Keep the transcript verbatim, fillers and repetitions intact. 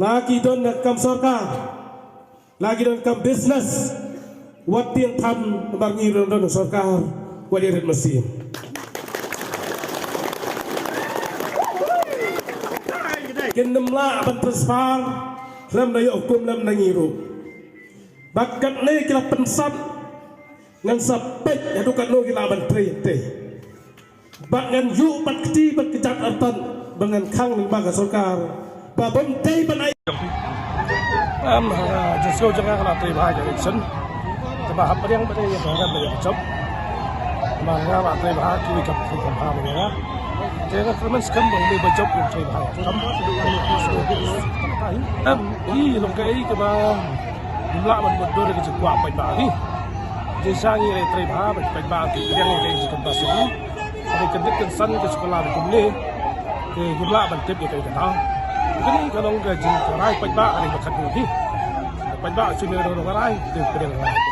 La ki don na kam sorkar, la ki don kam business, wat tieng tham bar ngi don don sorkar, wat ïa rit masi. Kin nym lah ban transfer, lem na ïoh hukum lem na ngi ruh. Bad katne ki la pynsat, ngan sa peit haduh katno ki lah ban trei te. Bad ngan ïuh bad kti bad kjat artat ba ngan khang lyngba ka sorkar ba bym dei ban ai. Am ha jingsngew jong nga ka la trei bha ïa election. Te ba hap pdiang ba dei ïa ka ngan ba ïa ka jop. Ba nga ba trei bha ki wi kam trei kam bha ba nga. Te nga kyrmen skhem ba wi ba jop wi trei bha ïa ka kam. Am i long kaei kaba ym lah ban mutdur ka jingkwah paidbah hi. Jingshah ngi trei bha ba paidbah ki pdiang ïa ka jingkyntas jong ngi. Ka dei ka dei kynsan ka shu kylla da kumne. Te ngim lah ban tip ïa kaei kata. Kane ka long ka jingkynrai paidbah ha ri ba khatduh hi. Paidbah shu ne rong rong rai te pdiang rai.